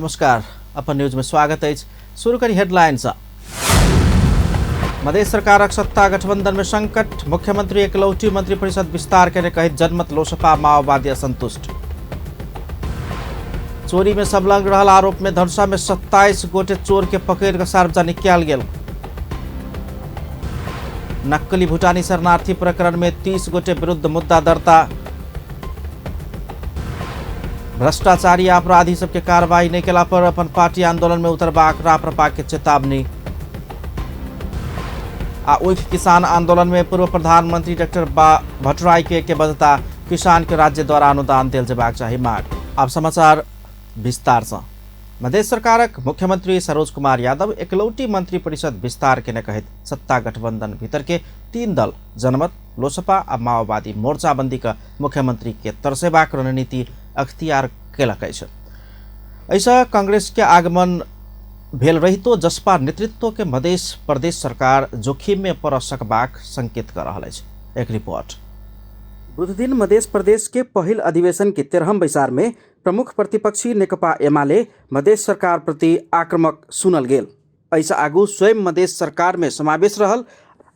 नमस्कार, अपन न्यूज में स्वागत अछि। शुरू करी हेडलाइन सँ। मधेश सरकारक सत्ता गठबंधन में संकट, मुख्यमंत्री एकलौटी मंत्रिपरिषद विस्तार केने कहित जनमत लोसपा माओवादी असंतुष्ट। चोरी में संलग्न रहल आरोप में धनुषा में 27 गोटे चोर के पकड़ के सार्वजनिक कयल गेल। नक्कली भूटानी शरणार्थी प्रकरण में 30 गोटे विरुद्ध मुद्दा दर्ता। भ्रष्टाचारी अपराधी सबके कार्रवाई नहीं केला पर अपन पार्टी आंदोलन में उतरबाक राप्रपा के चेतावनी। आ उख किसान आंदोलन में पूर्व प्रधानमंत्री डॉक्टर भट्टराई के बदता किसान के राज्य द्वारा अनुदान देल जेबाक चाही मांग। आब समाचार विस्तार सँ। मधेश सरकारक मुख्यमंत्री सरोज कुमार यादव एकलौटी मंत्री परिषद विस्तार केने कहैत सत्ता गठबंधन भीतर के तीन दल जनमत, लोसपा आ माओवादी मोर्चाबंदी क मुख्यमंत्री के तरसेबाक रणनीति अख्तियार केलक अछि। एहिसँ कांग्रेस के आगमन भेल रहितो जसपा नेतृत्व के मधेश प्रदेश सरकार जोखिम में पड़ सकबाक संकेत कर रहल अछि। एक रिपोर्ट। बुधदिन मधेश प्रदेश के पहिल अधिवेशन के 13म बैसार में प्रमुख प्रतिपक्षी नेकपा एमाले मधेश सरकार प्रति आक्रामक सुनल गेल। एहिसँ आगू स्वयं मधेश सरकार में समावेश रहल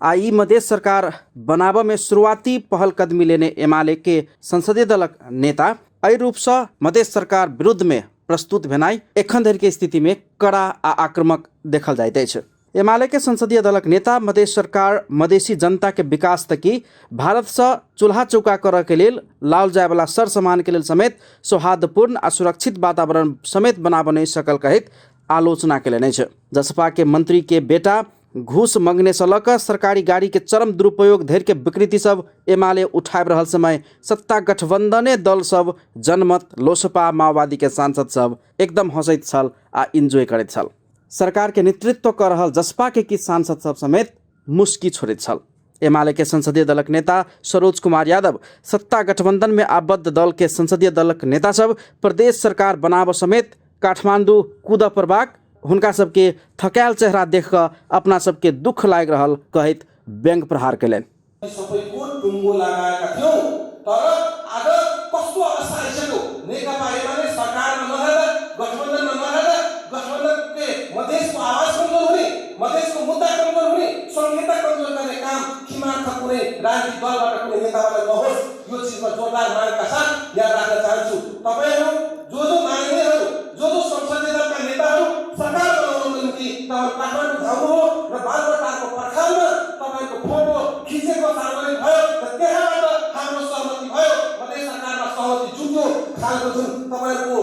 आ ई मधेश सरकार बनाबऽ में शुरुआती पहल कदमी लेने एमाले के संसदीय दलक नेता एहि रूपसँ मधेश सरकार विरुद्ध में प्रस्तुत भेनाइ एखन धरि के स्थिति में कड़ा आ आक्रामक देखल जाइत अछि। एमाले के संसदीय दलक नेता मधेश सरकार मधेसी जनता के विकास तकी भारत से चूल्हा चौका करऽ के लेल लाओल जायवला सर सामान के लेल समेत सौहार्दपूर्ण आ सुरक्षित वातावरण समेत बनाबऽ नहि सकल कहैत आलोचना केलनि अछि। जसपा के मंत्री के बेटा घूस मंगने से लऽ कऽ सरकारी गाड़ी के चरम दुरुपयोग धरि के विकृति सब एमाले उठाबि रहल समय सत्ता गठबंधने दल सब जनमत, लोसपा, माओवादी के सांसद सब एकदम हंसैत छल आ एंजॉय करैत छल। सरकार के नेतृत्व कऽ रहल जसपा के किछु सांसद सब समेत मुस्की छोड़ैत छल। एमाले के संसदीय दलक नेता सरोज कुमार यादव सत्ता गठबंधन में आबद्ध दल के संसदीय दलक नेता सब प्रदेश सरकार बनाबऽ समेत काठमांडू कूदऽ पड़बाक हुनका सबके थकायल चेहरा देख कऽ अपना सबके दुख लागि रहल कहैत व्यंग प्रहार केलनि। सबैको टुङ्गो लगाएका थियौँ, तर आज कस्तो अवस्था आइसक्यो। नेकपा एमाले सरकारमा नरहँदा, गठबन्धनमा नरहँदा गठबन्धनले मधेसको आवाज कमजोर हुने, मधेसको मुद्दा कमजोर हुने, संहिता कमजोर गर्ने काम खिमार्थ कुनै राजनीतिक दलबाट कुनै नेताबाट नहोस्, यो चिजमा जोरदार मागका साथ यहाँ राख्न चाहन्छु। तपाईँहरू जो जो माननीयहरू, जो जो संसदीय दलका नेताहरू सरकार बनाउनको निम्ति तपाईँहरू काठमाडौँ धाउनु हो र बालुवाटारको पर्खालमा तपाईँको फोटो खिचेको सार्वजनिक भयो र त्यहाँबाट हाम्रो सहमति भयो, मधेस सरकारमा सहमति जुट्यो खालको जुन तपाईँहरूको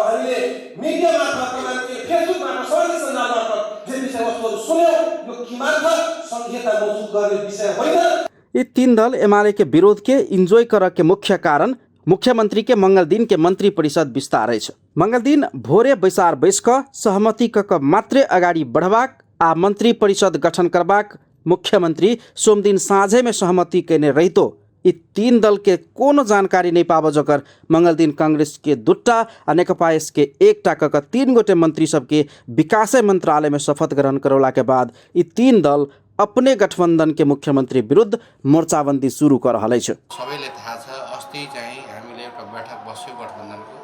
हामीले मिडिया मार्फत, तपाईँहरूको फेसबुक मार्फत, सामाजिक सञ्जाल मार्फत जे विषयवस्तुहरू सुन्यौँ, यो किमार्थ सङ्घीयता मौजुद गर्ने विषय होइन। यी तीन दल एमाले के विरोध के इन्जॉय करऽ के मुख्य कारण मुख्यमंत्री के मंगल दिन के मंत्री परिषद विस्तार अछि। मंगल दिन भोरे बैसार बैस कऽ सहमति कऽ कऽ मात्रे अगाडि बढ़बाक आ मंत्री परिषद गठन करबाक मुख्यमंत्री सोमदिन साँझे में सहमति केने रहितो ई तीन दल के कोनो जानकारी नहीं पाबऽ जोकर मंगल दिन कांग्रेस के दूटा आ नेकपा एस के एकटा कऽ कऽ तीन गोटे मंत्री सबके विकासे मंत्रालय में शपथ ग्रहण करौला के बाद ई तीन दल अपने गठबंधन के मुख्यमंत्री विरुद्ध मोर्चाबंदी शुरू कऽ रहल अछि। सबैले थाहा छ, अस्ति चाहिँ हामीले एउटा बैठक बस्यो गठबन्धनको,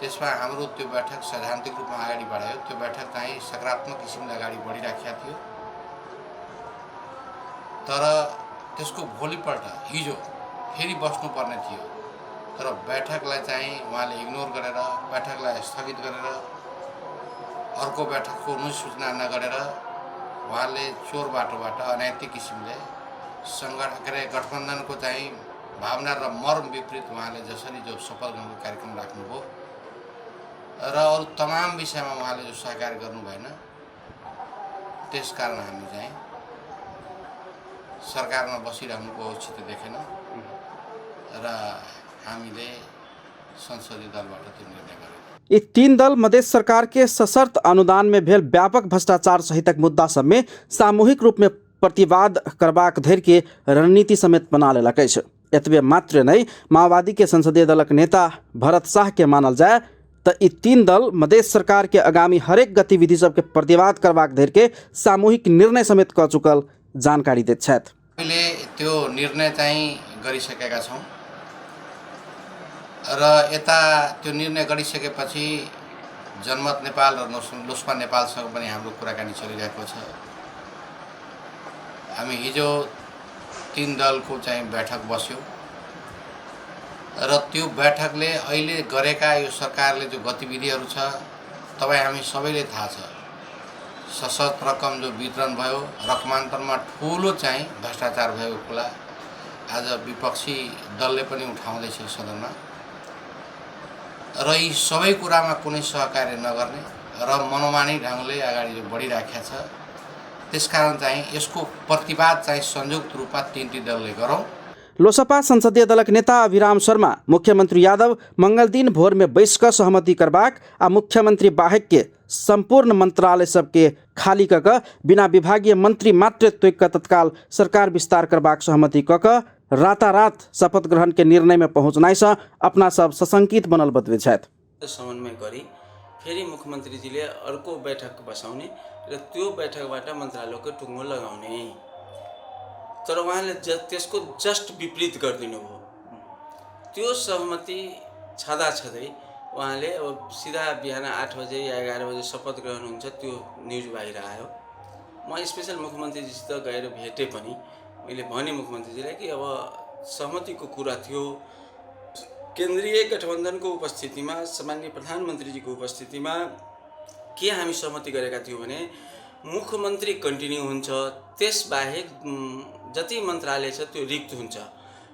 त्यसमा हाम्रो त्यो बैठक सैद्धान्तिक रूपमा अगाडि बढायो। त्यो बैठक चाहिँ सकारात्मक किसिमले अगाडि बढिराखेको थियो, तर त्यसको भोलिपल्ट हिजो फेरि बस्नुपर्ने थियो, तर बैठकलाई चाहिँ उहाँले इग्नोर गरेर बैठकलाई स्थगित गरेर अर्को बैठकको अनुसूचना नगरेर उहाँले चोर बाटोबाट अनैतिक किसिमले सङ्गठन के अरे गठबन्धनको चाहिँ भावना र मर्म विपरीत उहाँले जसरी जो शपथ ग्रहणको कार्यक्रम राख्नुभयो र अरू तमाम विषयमा उहाँले जो सहकार्य गर्नु भएन, त्यसकारण हामी चाहिँ सरकारमा बसिरहनुको औचित्य देखेन र हामीले संसदीय दलबाट त्यो निर्णय गर्यौँ। ई तीन दल मधेश सरकार के सशर्त अनुदान में भेल व्यापक भ्रष्टाचार सहितक मुद्दा सब में सामूहिक रूप में प्रतिवाद करबाक धरि के रणनीति समेत बना लेलक अछि। एतबे मात्र नहि, माओवादी के संसदीय दलक नेता भरत शाह के मानल जाय तऽ ई तीन दल मधेश सरकार के आगामी हरेक गतिविधि सबके प्रतिवाद करबाक धरि के सामूहिक निर्णय समेत कऽ चुकल जानकारी दैत छथि। हामीले त्यो निर्णय चाहिँ गरिसकेका छौँ र यता त्यो निर्णय गरिसकेपछि जनमत नेपाल र लोसपा नेपालसँग पनि हाम्रो कुराकानी चलिरहेको छ। हामी हिजो 3 दलको चाहिँ बैठक बस्यो र त्यो बैठकले अहिले गरेका यो सरकारले जो गतिविधिहरू छ तपाईँ हामी सबैले थाहा छ। सशर्त रकम जो वितरण भयो, रकमान्तरमा ठुलो चाहिँ भ्रष्टाचार भएको कुरा आज विपक्षी दलले पनि उठाउँदैछ सदनमा र यी सबै कुरामा कुनै सहकार्य नगर्ने र मनोमानी ढङ्गले अगाडि जो बढिराखेको छ, त्यसकारण चाहिँ यसको प्रतिवाद चाहिँ संयुक्त रूपमा 3 दलले गरौँ। लोसपा संसदीय दलक नेता अभिराम शर्मा मुख्यमंत्री यादव मंगलदिन भोर में बैस कऽ सहमति करबाक आ मुख्यमंत्री बाहेक के संपूर्ण मंत्रालय सबके खाली कऽ कऽ बिना विभागीय मंत्री मात्र तोकि कऽ तत्काल सरकार विस्तार करबाक सहमति कऽ कऽ रातारात शपथ ग्रहण के निर्णय में पहुँचनाइ सँ अपना सब सशंकित बनल बतबै छथि। समन्वय गरी फेरि मुख्यमन्त्रीजीले अर्को बैठक बसाउने र त्यो बैठकबाट मन्त्रालयको टुङ्गो लगाउने, तर उहाँले त्यसको जस्ट विपरीत गरिदिनु भयो। त्यो सहमति छँदाछँदै उहाँले अब सिधा बिहान 8 बजे या 11 बजे शपथ ग्रहण हुन्छ त्यो न्युज बाहिर आयो। म स्पेसल मुख्यमन्त्रीजीसित गएर भेटेँ पनि, मैले भनेँ मुख्यमन्त्रीजीलाई कि अब सहमतिको कुरा थियो, केन्द्रीय गठबन्धनको उपस्थितिमा सम्माननीय प्रधानमन्त्रीजीको उपस्थितिमा के हामी सहमति गरेका थियौँ भने मुख्यमन्त्री कन्टिन्यू हुन्छ, त्यसबाहेक जति मन्त्रालय छ त्यो रिक्त हुन्छ।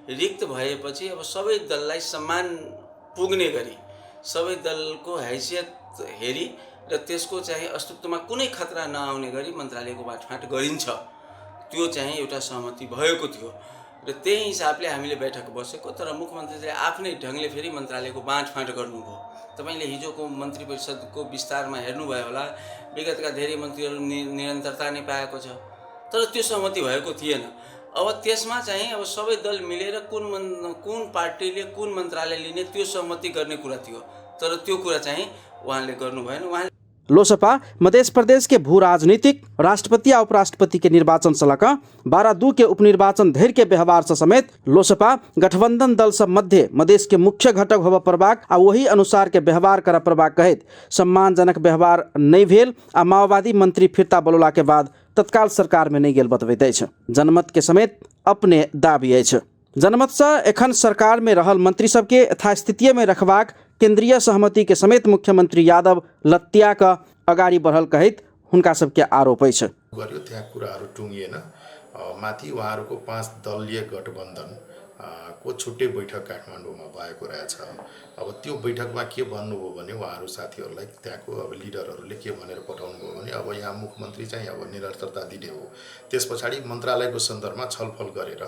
रिक्त भएपछि अब सबै दललाई सम्मान पुग्ने गरी सबै दलको हैसियत हेरी र त्यसको चाहिँ अस्तित्वमा कुनै खतरा नआउने गरी मन्त्रालयको बाँडफाँट गरिन्छ, त्यो चाहिँ एउटा सहमति भएको थियो र त्यही हिसाबले हामीले बैठक बसेको। तर मुख्यमन्त्रीले आफ्नै ढङ्गले फेरि मन्त्रालयको बाँडफाँट गर्नुभयो। तपाईँले हिजोको मन्त्री परिषदको विस्तारमा हेर्नुभयो होला, विगतका धेरै मन्त्रीहरू निरन्तरता नै पाएको छ, तर त्यो सहमति भएको थिएन। अब त्यसमा चाहिँ अब सबै दल मिलेर कुन पार्टीले कुन मन्त्रालय लिने त्यो सहमति गर्ने कुरा थियो, तर त्यो कुरा चाहिँ उहाँले गर्नु भएन। उहाँले लोसपा मध्य प्रदेश के भू राजनीतिक राष्ट्रपति आ उपराष्ट्रपति के निर्वाचन से लक 12-2 के उपनिर्वाचन धरि के व्यवहार से समेत लोसपा गठबंधन दल सब मध्य मधेश के मुख्य घटक होबय पड़बाक आ वही अनुसार के व्यवहार करय पड़बाक कहैत सम्मानजनक व्यवहार नहि भेल आ माओवादी मंत्री फिर्ता बोलौला के बाद तत्काल सरकार में नहि गेल बतबैत अछि। जनमत के समेत अपने दाबी अछि। जनमत से एखन सरकार में रहल मंत्री सबके यथास्थितिये में रखबाक केंद्रीय सहमति के समेत मुख्यमंत्री यादव लत्तिया क अगाडि बढ़ल कहैत हुनका सबके आरोप अछि। गर्यो त्यहाँ कुराहरू टुङ्गिएन। माथि उहाँहरूको 5 दलीय गठबन्धन को छुट्टै बैठक काठमाडौँमा भएको रहेछ। अब त्यो बैठकमा के भन्नुभयो भने उहाँहरू साथीहरूलाई त्यहाँको अब लिडरहरूले के भनेर पठाउनु भयो भने अब यहाँ मुख्यमन्त्री चाहिँ अब निरन्तरता दिने हो, त्यस पछाडि मन्त्रालयको सन्दर्भमा छलफल गरेर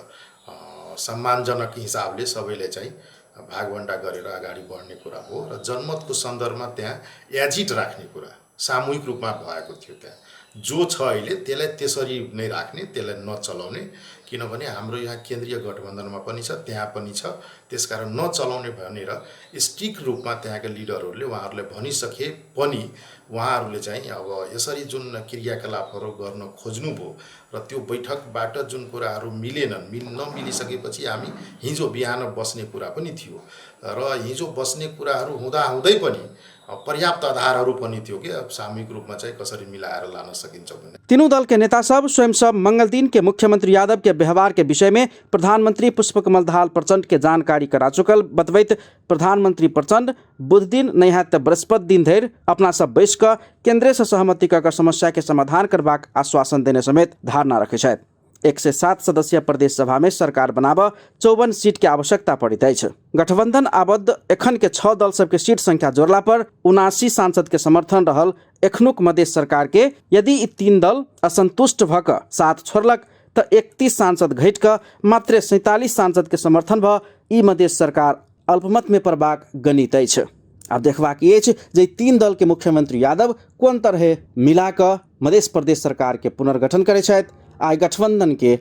सम्मानजनक हिसाबले सबैले चाहिँ भागभन्डा गरेर अगाडि बढ्ने कुरा हो र जनमतको सन्दर्भमा त्यहाँ एजिट राख्ने कुरा सामूहिक रूपमा भएको थियो। त्यहाँ जो छ अहिले त्यसलाई त्यसरी नै राख्ने, त्यसलाई नचलाउने, किनभने हाम्रो यहाँ केन्द्रीय गठबन्धनमा पनि छ, त्यहाँ पनि छ, त्यसकारण नचलाउने भनेर स्ट्रिक्ट रूपमा त्यहाँका लिडरहरूले उहाँहरूलाई भनिसके पनि उहाँहरूले चाहिँ अब यसरी जुन क्रियाकलापहरू गर्न खोज्नुभयो र त्यो बैठकबाट जुन कुराहरू मिलेनन्, नमिलिसकेपछि हामी हिजो बिहान बस्ने कुरा पनि थियो र हिजो बस्ने कुराहरू हुँदाहुँदै पनि पर्याप्त आधारहरू पनि थियो कि अब सामूहिक रूपमा चाहिँ कसरी मिलाएर लान सकिन्छ भन्ने। तीनों दल के नेता सब स्वयं सब मंगल दिन के मुख्यमंत्री यादव के व्यवहार के विषय में प्रधानमंत्री पुष्पकमल दाहाल प्रचंड के जानकारी करा चुकल बतबैत प्रधानमंत्री प्रचंड बुध दिन नहीं हैत त बृहस्पति दिन धरि अपना सब बैस कऽ केंद्रीय से सहमति कऽ कऽ समस्या के समाधान करबाक आश्वासन देने समेत धारणा रखै छथि। 107 सदस्यीय प्रदेश सभा में सरकार बनाब 54 सीट के आवश्यकता पड़ैत अछि। गठबंधन आबद्ध एखन के 6 दल सबके सीट संख्या जोड़ला पर 79 सांसद के समर्थन रहल एखनुक मधेश सरकार के यदि ई 3 दल असंतुष्ट भऽ कऽ साथ छोड़लक तऽ 31 सांसद घटि कऽ मात्र 47 सांसद के समर्थन भऽ ई मधेश सरकार अल्पमत में पड़बाक गणित अछि। आब देखबाक ई अछि जे 3 दल के मुख्यमंत्री यादव कोन तरहे मिला कऽ मधेश प्रदेश सरकार के पुनर्गठन करै छथि आ गठबंधन के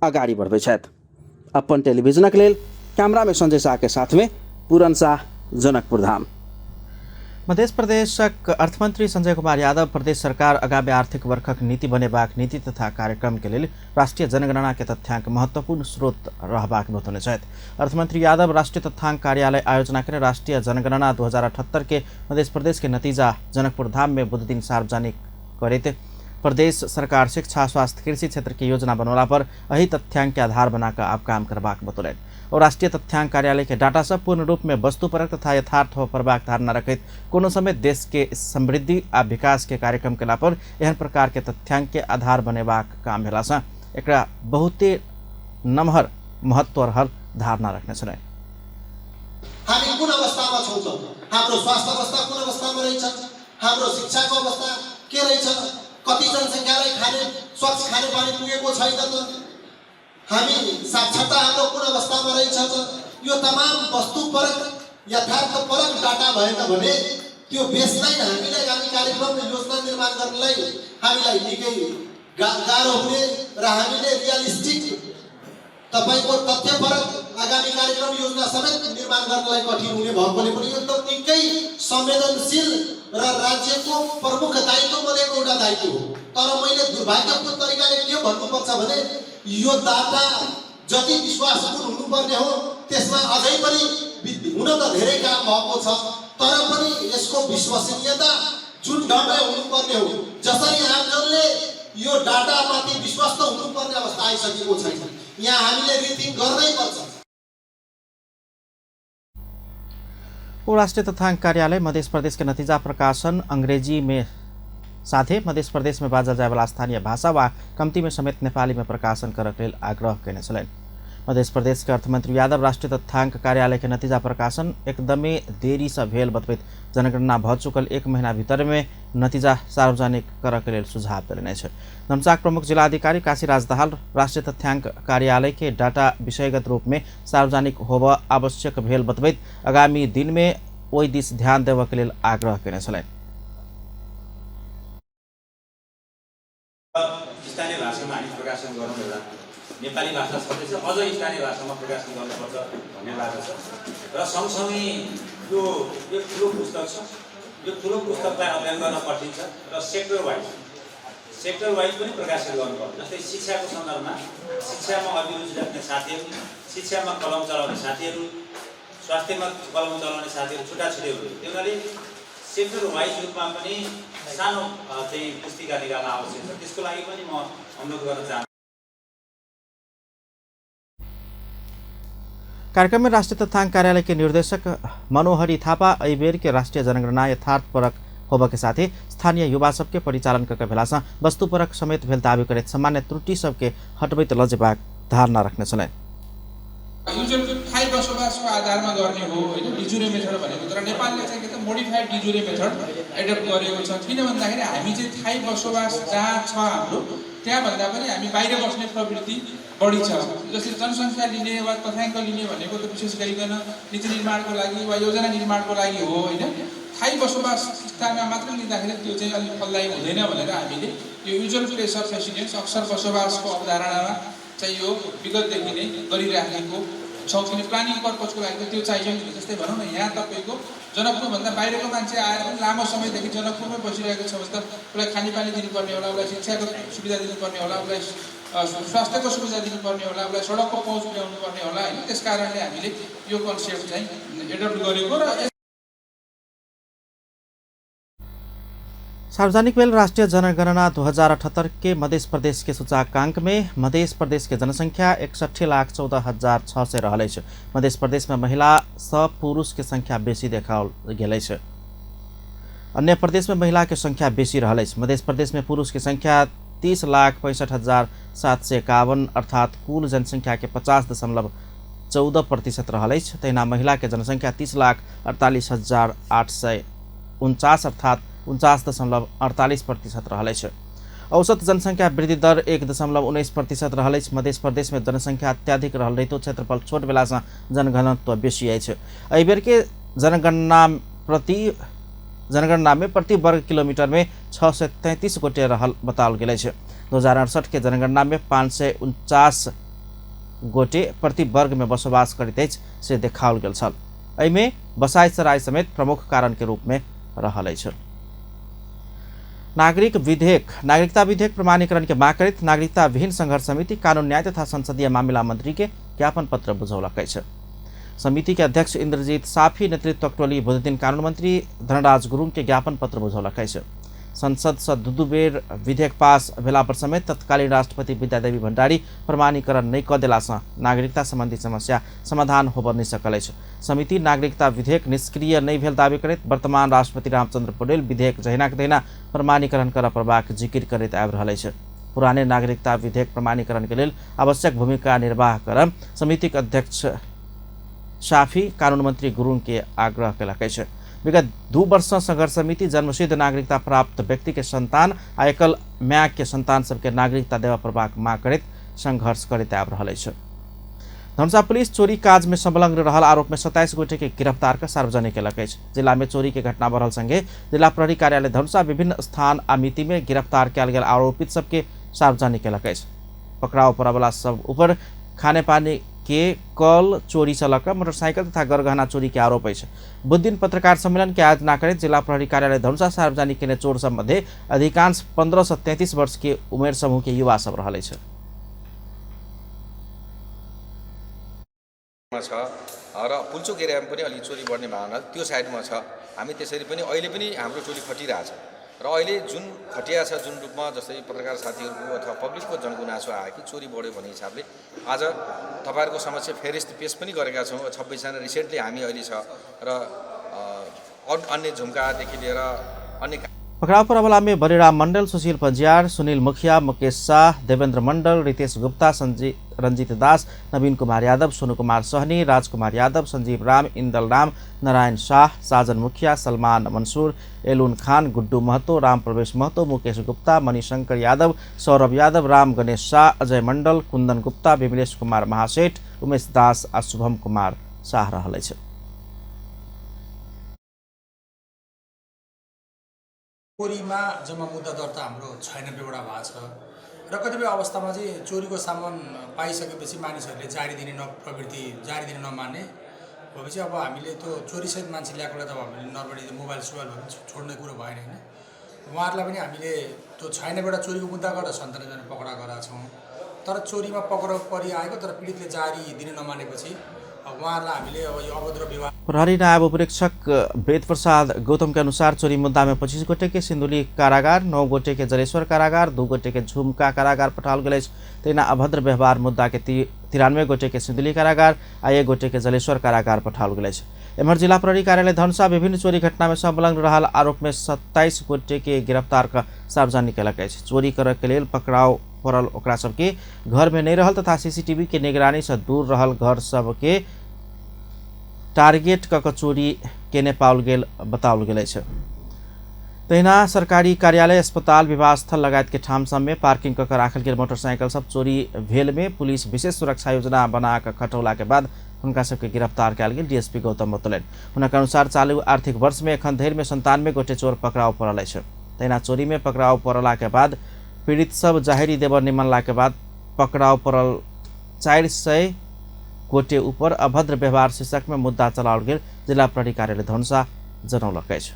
अगाडि बढ़बै छथि। अपन टेलीविजनक लेल कैमरा में संजय शाह के साथ में पूरन शाह, जनकपुर धाम। मध्य प्रदेशक अर्थमंत्री संजय कुमार यादव प्रदेश सरकार आगामी आर्थिक वर्षक नीति बनेबाक नीति तथा कार्यक्रम के लेल राष्ट्रीय जनगणना के तथ्यांक महत्वपूर्ण स्रोत रहबाक बतौने छथि। अर्थमंत्री यादव राष्ट्रीय तथ्यांक कार्यालय आयोजना केने राष्ट्रीय जनगणना 2078 के मध्य प्रदेश के नतीजा जनकपुर धाम में बुधदिन सार्वजनिक करैत प्रदेश सरकार शिक्षा, स्वास्थ्य, कृषि क्षेत्र के योजना बनौला पर एहि तथ्यांक के आधार बनाकर आब काम करबाक बतौलनि। और राष्ट्रीय तथ्यांक कार्यालय के डाटा सब पूर्ण रूप में वस्तुपरक तथा यथार्थ हो पड़बाक धारणा रखैत कोनो समय देश के समृद्धि आ विकास के कार्यक्रम केला पर एहन प्रकार के तथ्यांक के आधार बनेबाक काम भेला सँ एकरा बहुते नमहर महत्व रहल धारणा रखने छलनि। हामी कुन अवस्थामा छौँ त? हाम्रो स्वास्थ्य अवस्था कुन अवस्थामा रहेछ? हाम्रो शिक्षाको अवस्था के रहेछ? कति जनसङ्ख्यालाई खाने स्वच्छ खानेपानी पुगेको छैन त? हामी साक्षरता हाम्रो कुन अवस्थामा रहेछ त? यो तमाम वस्तुपरक यथार्थपरक डाटा भएन भने त्यो बेसलाइन हामीलाई आगामी कार्यक्रम योजना निर्माण गर्नलाई हामीलाई निकै गाह्रो हुने र हामीले रियलिस्टिक तपाईको तथ्यपरक आगामी कार्यक्रम योजना समेत निर्माण गर्नलाई कठिन हुने भएकोले पनि यो एकदम निकै संवेदनशील र राज्यको प्रमुख दायित्व मध्येको एउटा दायित्व हो। तर मैले दुर्भाग्यपूर्ण तरिकाले के भन्नुपर्छ भने यो डाटा जति विश्वासपूर्ण हुनुपर्ने हो त्यसमा अझै पनि हुन त धेरै काम भएको छ, तर पनि यसको विश्वसनीयता जुन ढङ्गले हुनुपर्ने हो, जसरी आमजनले यो डाटामाथि विश्वस्त हुनुपर्ने अवस्था आइसकेको छैन। यहाँ हामीले रिथिङ्क गर्नै पर्छ। राष्ट्रीय तथ्यांक कार्यालय मध्य प्रदेश के नतीजा प्रकाशन अंग्रेजी में साथे मध्य प्रदेश में बाजल जायवाला स्थानीय भाषा वा कम्ती में समेत नेपाली में प्रकाशन करक लेल आग्रह केने छलनि। मध्य प्रदेश के अर्थमंत्री यादव राष्ट्रीय तथ्यांक कार्यालय के नतीजा प्रकाशन एकदमै देरी से भेल बतबैत जनगणना भ चुकल एक महीना भीतर में नतीजा सार्वजनिक करक लेल सुझाव देने अछि। धनुषाक प्रमुख जिलाधिकारी काशीराज दाहाल राष्ट्रीय तथ्यांक कार्यालय के डाटा विषयगत रूप में सार्वजनिक होब आवश्यक भेल बतबैत आगामी दिन में ओहि दिस ध्यान देबऽ के लेल आग्रह केने छलनि। स्थानीय भाषामा हामी प्रकाशन गरौँ, एउटा नेपाली भाषा छँदैछ, अझ स्थानीय भाषामा प्रकाशन गर्नुपर्छ भन्ने लाग्दछ। र सँगसँगै यो एक ठुलो पुस्तक छ, यो ठुलो पुस्तकलाई अध्ययन गर्न कठिन छ र सेक्टर वाइज पनि प्रकाशित गर्नुपर्छ। जस्तै शिक्षाको सन्दर्भमा शिक्षामा अभिरुचि राख्ने साथीहरू, शिक्षामा कलम चलाउने साथीहरू, स्वास्थ्यमा कलम चलाउने साथीहरू छुट्टा छुट्टै हुँदैन। त्यो हुनाले सेक्टर वाइज रूपमा पनि सानो चाहिँ पुस्तिका निकाल्न आवश्यक छ। त्यसको लागि पनि म अनुरोध गर्न चाहन्छु। कार्यक्रम में राष्ट्रीय तथ्यांक कार्यालय के निर्देशक मनोहरी थापा एहिबेर के राष्ट्रीय जनगणना यथार्थपरक होबऽ के साथे स्थानीय युवा सबके परिचालन कऽ भेला सँ वस्तुपरक समेत भेल दावी करैत सामान्य त्रुटि सबके हटबैत लऽ जेबाक धारणा रखने छलनि। युजुअल थाई बसोबासको आधारमा गर्ने हो होइन डिजुरे मेथड भनेको, तर नेपालले चाहिँ के त मोडिफाइड डिजुरे मेथड एडप्ट गरेको छ। किन भन्दाखेरि हामी चाहिँ थाई बसोबास जहाँ छ हाम्रो त्यहाँभन्दा पनि हामी बाहिर बस्ने प्रवृत्ति बढी छ। जसले जनसङ्ख्या लिने वा तथ्याङ्क लिने भनेको त विशेष गरिकन नीति निर्माणको लागि वा योजना निर्माणको लागि हो होइन। थाई बसोबास स्थानमा मात्र लिँदाखेरि त्यो चाहिँ अलिक फलदायी हुँदैन भनेर हामीले यो युजुअल प्लेस अफ रेसिडेन्स अक्सर बसोबासको अवधारणामा चाहिँ यो विगतदेखि नै गरिराखेको छौँ। किन प्लानिङ पर्पजको लागि त त्यो चाहियो नि। जस्तै भनौँ न यहाँ तपाईँको जनकपुरभन्दा बाहिरको मान्छे आएर पनि लामो समयदेखि जनकपुरमै बसिरहेको छ भने त उसलाई खानेपानी दिनुपर्ने होला, उसलाई शिक्षाको सुविधा दिनुपर्ने होला, उसलाई स्वास्थ्यको सुविधा दिनुपर्ने होला, उसलाई सडकको पहुँच पुर्याउनु पर्ने होला होइन। त्यस कारणले हामीले यो कन्सेप्ट चाहिँ एडप्ट गरेको। र सार्वजनिक भेल राष्ट्रीय जनगणना 2078 के मध्य प्रदेश के सूचकांक में मध्य प्रदेश के जनसंख्या 61,14,600 रहल अछि। मध्य प्रदेश में महिला स पुरुष के संख्या बेसी देखाओल गेल अछि। अन्य प्रदेश में महिला के संख्या बेसी रहल अछि। मध्य प्रदेश में पुरुष के संख्या 30,65,751 अर्थात कुल जनसंख्या के 50.14% रहल अछि। तहिना महिला के जनसंख्या 30,48,849 अर्थात 49.48% रहल अछि। औसत जनसंख्या वृद्धि दर 1.19% रहल अछि। मध्य प्रदेश में जनसंख्या अत्याधिक रहल रहितो क्षेत्रफल छोट भेलासँ जनघनत्व बेसी अछि। एहिबेर के जनगणना में प्रति वर्ग किलोमीटर में 633 गोटे रहल बताओल गेल अछि। 2068 के जनगणना में 549 गोटे प्रति वर्ग में बसोबास करैत अछि से देखाओल गेल छल। एहिमे बसाइ सराय समेत प्रमुख कारण के रूप में रहल अछि। नागरिकता विधेयक प्रमाणीकरण के माग करैत नागरिकता विहीन संघर्ष समिति कानून न्याय तथा संसदीय मामिला मंत्री के ज्ञापन पत्र बुझौलक अछि। समिति के अध्यक्ष इंद्रजीत साफी नेतृत्वक टोली बुधदिन कानून मंत्री धनराज गुरुङ के ज्ञापन पत्र बुझौलक अछि। संसद से दू बेर विधेयक पास भेला पर समेत तत्कालीन राष्ट्रपति विद्यादेवी भण्डारी प्रमाणीकरण नहि कऽ देलासँ नागरिकता संबंधी समस्या समाधान होबऽ नहि सकल अछि। समिति नागरिकता विधेयक निष्क्रिय नहि भेल दावी करैत वर्तमान राष्ट्रपति रामचंद्र पौडेल विधेयक जहिनाक तहिना प्रमाणीकरण करऽ पड़बाक जिकिर करैत आबि रहल अछि। पुराने नागरिकता विधेयक प्रमाणीकरण के लेल आवश्यक भूमिका निर्वाह करब समितिक अध्यक्ष साफी कानून मंत्री गुरुङ के आग्रह केलक अछि। विगत 2 वर्ष सँ संघर्ष समिति जन्मसिद्ध नागरिकता प्राप्त व्यक्ति के संतान आ एकल माय के संतान सबके नागरिकता देबऽ पड़बाक माग करैत संघर्ष करैत आबि रहल अछि। धनुषा पुलिस चोरी काज में संलग्न रहल आरोप में 27 गोटे के गिरफ्तार कर सार्वजनिक केलक अछि। जिला में चोरी के घटना बढ़ल संगे जिला प्रहरी कार्यालय धनुषा विभिन्न स्थान आ मिति में गिरफ्तार कयल गेल आरोपित सबके सार्वजनिक केलक अछि। पकड़ाव पड़यवला सब ऊपर खानेपानी के कल चोरी से लऽ कऽ मोटरसाइकिल तथा गरगहना चोरी के आरोप अछि। बुधदिन पत्रकार सम्मेलन के आयोजना करैत जिला प्रहरी कार्यालय धनुषा सार्वजनिक केने चोर सब मध्ये अधिकांश 15 से 33 वर्ष के उमेर समूह के युवा सब रहल अछि। छ र पुल्चोक एरियामा पनि अलि चोरी बढ्ने भावना त्यो साइडमा छ। हामी त्यसरी पनि अहिले पनि हाम्रो चोरी खटिरहेछ र अहिले जुन खटिया छ जुन रूपमा जस्तै पत्रकार साथीहरूको अथवा पब्लिकको जनगुनासो आयो कि चोरी बढ्यो भन्ने हिसाबले आज तपाईँहरूको समक्ष फेरिस्त पेस पनि गरेका छौँ। 26जना रिसेन्टली हामी अहिले छ र अन्य झुम्कादेखि लिएर अन्य पकड़ाव पड़यवला में बलिराम मंडल, सुशील पंजियार, सुनील मुखिया, मुकेश शाह, देवेंद्र मंडल, रितेश गुप्ता, रंजीत दास, नवीन कुमार यादव, सोनू कुमार सहनी, राजकुमार यादव, संजीव राम, इंदल राम, नारायण शाह, साजन मुखिया, सलमान मंसूर, एलून खान, गुड्डू महतो, राम प्रवेश महतो, मुकेश गुप्ता, मणिशंकर यादव, सौरभ यादव, राम गणेश शाह, अजय मंडल, कुंदन गुप्ता, विमलेश कुमार महासेठ, उमेश दास आ शुभम कुमार शाह रहल अछि। चोरीमा जम्मा मुद्दा दर्ता हाम्रो 96वटा भएको छ र कतिपय अवस्थामा चाहिँ चोरीको सामान पाइसकेपछि मानिसहरूले जारी दिने प्रवृत्ति जारी दिन नमान्ने भएपछि अब हामीले त्यो चोरीसहित मान्छे ल्याएकोलाई त अब हामीले नर्मली मोबाइल सोबाइल भए पनि छोड्ने कुरो भएन होइन। उहाँहरूलाई पनि हामीले त्यो 96वटा चोरीको मुद्दा गरेर 97जना पकडा गराएको छौँ। तर चोरीमा पक्राउ परिआएको तर पीडितले जारी दिन नमानेपछि उहाँहरूलाई हामीले अब यो अभद्र व्यवहार। प्रहरी नायब उपरीक्षक वेद प्रसाद गौतम के अनुसार चोरी मुद्दा में 25 गोटे के सिंधुली कारागार, 9 गोटे के जलेश्वर कारागार, 2 गोटे के झुमका कारागार पठाओल गेल अछि। तहिना अभद्र व्यवहार मुद्दा के 93 गोटे के सिंधुली कारागार आ 1 गोटे के जलेश्वर कारागार पठाओल गेल अछि। एम्हर जिला प्रहरी कार्यालय धनुषा विभिन्न चोरी घटना में संलग्न रहल आरोप में 27 गोटे के गिरफ्तार कर सार्वजनिक केलक अछि। चोरी करय के लेल पकड़ाव पड़ल ओकरा सबके घर में नहीं रहल तथा सीसीटीवी के निगरानी से दूर रहल घर सबके टारगेट कऽ चोरी केने पाओल गेल बताओल गेल अछि। तहिना सरकारी कार्यालय, अस्पताल, विवाह स्थल लगायत के ठाम सब में पार्किंग कऽ राखल गेल मोटरसाइकिल सब चोरी भेल में पुलिस विशेष सुरक्षा योजना बना कऽ खटौला के बाद हुनका सबके गिरफ्तार कयल गेल डीएसपी गौतम बतौलनि। हुनक अनुसार चालू आर्थिक वर्ष में एखन धरि में 97 गोटे चोर पकड़ाव पड़ल अछि। तहिना चोरी में पकड़ाव पड़ला के बाद पीड़ित सब जाहिरी देबर निमनला के बाद पकड़ाव पड़ल 400 गोटे ऊपर अभद्र व्यवहार शीर्षक में मुद्दा चलाओल गेल जिला प्रहरी कार्यालय धनुषा जनौलक अछि।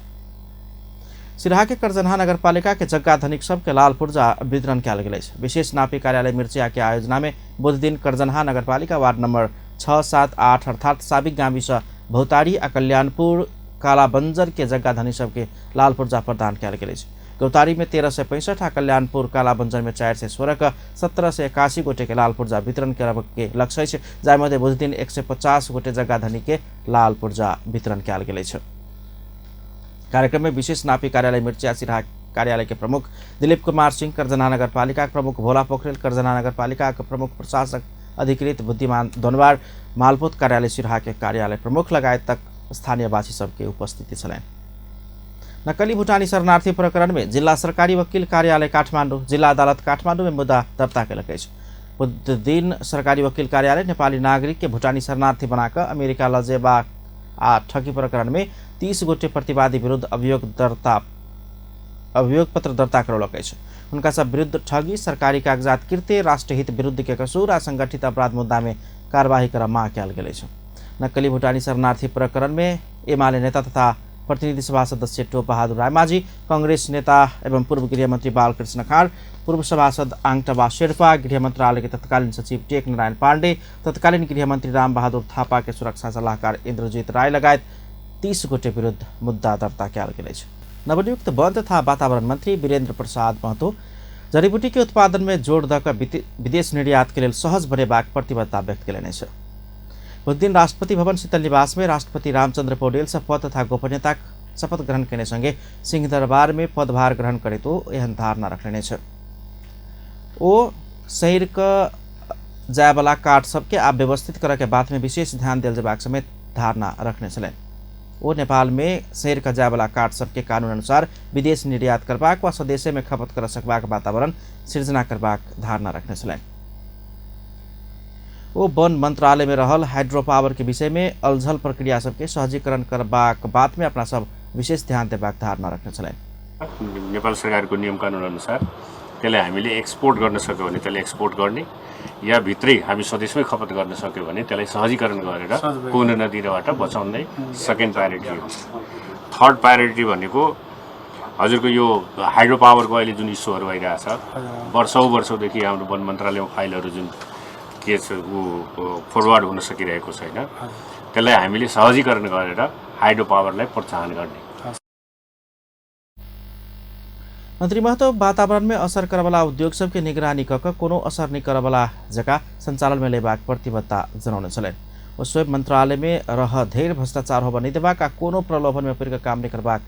सिराहा के करजनहा नगरपालिका के जग्गा धनिक सबके लाल पुर्जा वितरण कयल गेल अछि। विशेष नापी कार्यालय मिर्चिया के आयोजना में बुधदिन करजनहा नगरपालिका वार्ड नंबर 6, 7, 8 अर्थात साबिक गामी से भौतारी आ कल्याणपुर कालाबंजर के जग्गा धनी सबके लाल पुर्जा प्रदान कयल गेल अछि। गौतारी में 1365 आ कल्याणपुर कालाबंजर में 416 के 1781 गोटे के लाल पुर्जा वितरण करब के लक्ष्य अछि, जाहिमध्ये बुधदिन 150 गोटे जग्गा धनी के लाल पुर्जा वितरण कयल गेल अछि। कार्यक्रम में विशेष नापी कार्यालय मिर्चिया सिराहा कार्यालय के प्रमुख दिलीप कुमार सिंह, करजनहा नगरपालिका के प्रमुख भोला पोखरेल, करजनहा नगरपालिका के प्रमुख प्रशासक अधिकृत बुद्धिमान दोनवार, मालपोत कार्यालय सिराहा के कार्यालय प्रमुख लगायत तक स्थानीयवासी सबके उपस्थिति छलनि। नक्कली भूटानी शरणार्थी प्रकरण में जिला सरकारी वकील कार्यालय काठमाडौँ जिला अदालत काठमाडौँ में मुद्दा दर्ता केलक अछि। बुधदिन सरकारी वकील कार्यालय नेपाली नागरिक के भूटानी शरणार्थी बनाकर अमेरिका लजेबा आ ठगी प्रकरण में 30 गोटे प्रतिवादी विरुद्ध अभियोग पत्र दर्ता करौलक अछि। हुनका सब विरुद्ध ठगी, सरकारी कागजात कृत्य, राष्ट्रहित विरुद्ध के कसूर आ संगठित अपराध मुद्दा में कार्यवाही कर मांग कयल गेल अछि। नक्कली भूटानी शरणार्थी प्रकरण में एमाले नेता तथा प्रतिनिधि सभा सदस्य टोपबहादुर रायमाझी, कांग्रेस नेता एवं पूर्व गृहमंत्री बालकृष्ण खाँड, पूर्व सभासद आङटबा शेर्पा, गृह मंत्रालय के तत्कालीन सचिव टेक नारायण पाण्डे, तत्कालीन गृहमंत्री रामबहादुर थापा के सुरक्षा सलाहकार इन्द्रजीत राय लगायत 30 गोटे विरुद्ध मुद्दा दर्ता कयल गेल अछि। नवनियुक्त वन तथा वातावरण मंत्री वीरेंद्र प्रसाद महतो जड़ीबूटी के उत्पादन में जोड़ दऽ कऽ विदेश निर्यात के लेल सहज बनेबाक प्रतिबद्धता व्यक्त कयलनि अछि। बुधदिन राष्ट्रपति भवन शीतल निवास में राष्ट्रपति रामचंद्र पौडेल से पद तथा गोपनीयता शपथ ग्रहण केने संगे सिंहदरबार में पदभार ग्रहण करैत ओ एहन धारणा रखलनि अछि। ओ शरीर के जायवला काठ सबके आब व्यवस्थित करऽ के बात में विशेष ध्यान देल जेबाक समेत धारणा रखने छलनि। ओ नेपाल में शरीर के जायवला काठ सबके कानून अनुसार विदेश निर्यात करबाक वा स्वदेशे में खपत कर सकबाक वातावरण सृजना करबाक धारणा रखने छलनि। ओ वन मंत्रालय में रहल हाइड्रो पावर के विषय में अलझल प्रक्रिया सबके सहजीकरण करबाक बात में अपना सब विशेष ध्यान देबाक धारणा रखने छलनि। नेपाल सरकारको नियम कानुन अनुसार त्यसलाई हामीले एक्सपोर्ट गर्न सक्यो भने त्यसलाई एक्सपोर्ट गर्ने या भित्रै हामी स्वदेशमै खपत गर्न सक्यो भने त्यसलाई सहजीकरण गरेर कुन नदीबाट बचाउने सेकेन्ड प्रायोरिटी हो। थर्ड प्रायोरिटी भनेको हजुरको यो हाइड्रो पावरको अहिले जुन इस्युहरू आइरहेछ, वर्षौँ वर्षौँदेखि हाम्रो वन मन्त्रालयमा फाइलहरू जुन के छ ऊ फरवर्ड हुन सकिरहेको छैन, त्यसलाई हामीले सहजीकरण गरेर हाइड्रो पावरलाई प्रोत्साहन गर्ने। मंत्री महतो वातावरण में असर करवला उद्योग सबके निगरानी कऽ कऽ कोनो असर नहि करवला जगह संचालन में लेबाक प्रतिबद्धता जनौने छलनि। ओ स्वयं मंत्रालय में रह धैर्य भ्रष्टाचार होबऽ नहि देबाक आ कोनो प्रलोभन में पड़ि कऽ काम नहि करबाक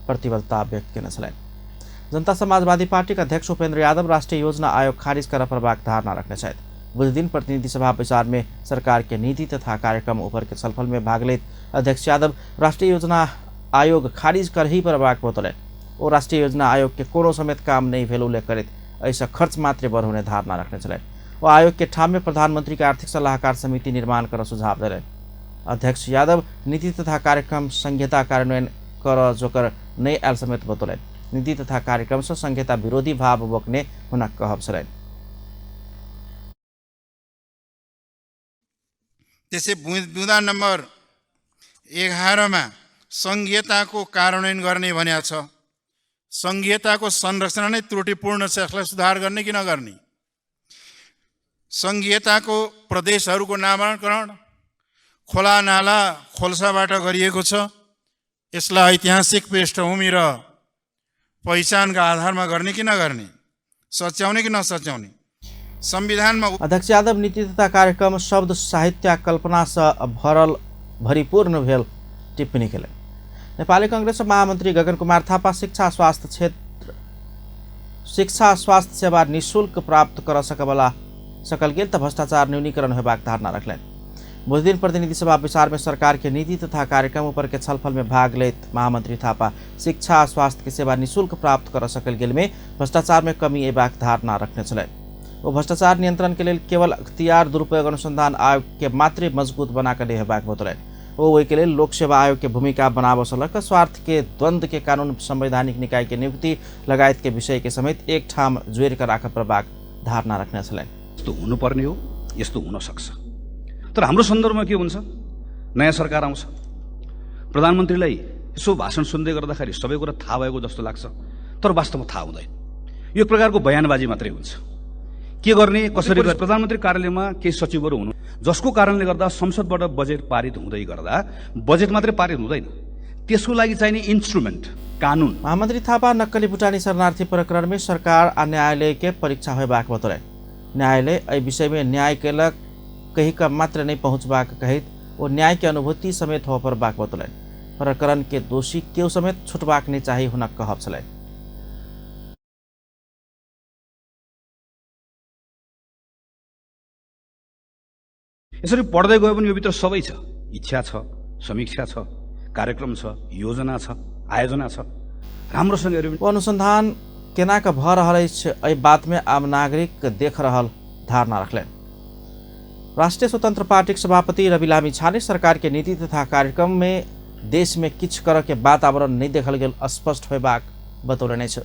प्रतिबद्धता व्यक्त केने छलनि। जनता समाजवादी पार्टीक अध्यक्ष उपेंद्र यादव राष्ट्रीय योजना आयोग खारिज करऽ पड़बाक धारणा रखने छथि। बुधदिन प्रतिनिधि सभा बैसार में सरकार के नीति तथा कार्यक्रम ऊपर के छलफल में भाग लैत अध्यक्ष यादव राष्ट्रीय योजना आयोग खारिज करही पड़बाक बतौलनि। ओ राष्ट्रीय योजना आयोग के कोनो समेत काम नहीं भेल उल्लेख करैत एहिसँ खर्च मात्रे बढ़ौने धारणा रखने छलनि। ओ आयोग के ठाम में प्रधानमंत्री के आर्थिक सलाहकार समिति निर्माण कर सुझाव देलनि। अध्यक्ष यादव नीति तथा कार्यक्रम संहिता कार्यान्वयन कर जोकर नहि आयल समेत बतौलनि। नीति तथा कार्यक्रम से संहिता विरोधी भाव बोकने हुनक कहब छलनि। त्यसै बुँदा नम्बर 11 मा संघीयताको कार्यान्वयन गर्ने भनेको छ। संघीयताको संरचना नै त्रुटिपूर्ण छ, यसलाई सुधार गर्ने कि नगर्ने? संघीयताको प्रदेशहरूको नामाकरण खोला नाला खोल्साबाट गरिएको छ, यसलाई ऐतिहासिक पृष्ठभूमि र पहिचानका आधारमा गर्ने कि नगर्ने? सच्याउने कि नसच्याउने? संविधानमा अध्यक्ष यादव नीति तथा कार्यक्रम शब्द साहित्य कल्पना से भरल भरिपूर्ण भेल टिप्पणी केलनि। नेपाली कांग्रेस महामंत्री गगन कुमार थापा शिक्षा स्वास्थ्य क्षेत्र शिक्षा स्वास्थ्य सेवा निःशुल्क प्राप्त कर सकबला सकल गेल त भ्रष्टाचार न्यूनीकरण होबाक धारणा रखलनि। बुधदिन प्रतिनिधि सभा बैसार में सरकार के नीति तथा कार्यक्रम ऊपर के छलफल में भाग लैत महामंत्री थापा शिक्षा स्वास्थ्य के सेवा निःशुल्क प्राप्त कर सकल गेल में भ्रष्टाचार में कमी अयबाक धारणा रखने छलनि। ओ भ्रष्टाचार नियंत्रण के लेल केवल अख्तियार दुरुपयोग अनुसंधान आयोग के मात्रे मजबूत बनाकर नहि हेबाक बतौलनि। ओ ओहिके लेल लोक सेवा आयोग के भूमिका बनाबऽ सँ लऽ कऽ स्वार्थ के द्वंद्व के कानून संवैधानिक निकाय के नियुक्ति लगायत के विषय के समेत एक ठाम जोड़ि कऽ राखऽ पड़बाक धारणा रखने छलनि। यस्तो हुनुपर्ने हो, यस्तो हुन सक्छ। तर हाम्रो सन्दर्भमा के हुन्छ, नयाँ सरकार आउँछ, प्रधानमन्त्रीलाई यसो भाषण सुन्दै गर्दाखेरि सबै कुरा थाहा भएको जस्तो लाग्छ, तर वास्तवमा थाहा हुँदैन। यो प्रकारको बयानबाजी मात्रै हुन्छ। के गर्ने कसरी गर्ने? प्रधानमन्त्री कार्यालयमा केही सचिवहरू हुनु, जसको कारणले गर्दा संसदबाट बजेट पारित हुँदै गर्दा बजेट मात्रै पारित हुँदैन, त्यसको लागि चाहिने इन्स्ट्रुमेन्ट कानुन। महामन्त्री थापा नक्कली भुटानी शरणार्थी प्रकरण में सरकार आ न्यायालय के परीक्षा होबाक बतौलनि। न्यायालय एहि विषय में न्याय केलक कही का मात्र नहीं पहुँचबाक कहैत ओ न्याय के अनुभूति समेत हो पड़बाक बतौलनि। प्रकरण के दोषी केओ समेत छुटबाक नहीं चाही हुनक कहब छलनि। यसरी पढ्दै गयो भने यो भित्र सबै छ, इच्छा छ, समीक्षा छ, कार्यक्रम छ, योजना छ, आयोजना छ, राम्रोसँग हेऱ्यो भने अनुसन्धान केना क भऽ रहल अछि एहि बात में आम नागरिक देख रहल धारणा रखलनि। राष्ट्रीय स्वतंत्र पार्टीक सभापति रवि लामिछाने सरकार के नीति तथा कार्यक्रम में देश में किछु करऽ के वातावरण नहीं देखल गेल स्पष्ट होबाक बतौलनि अछि।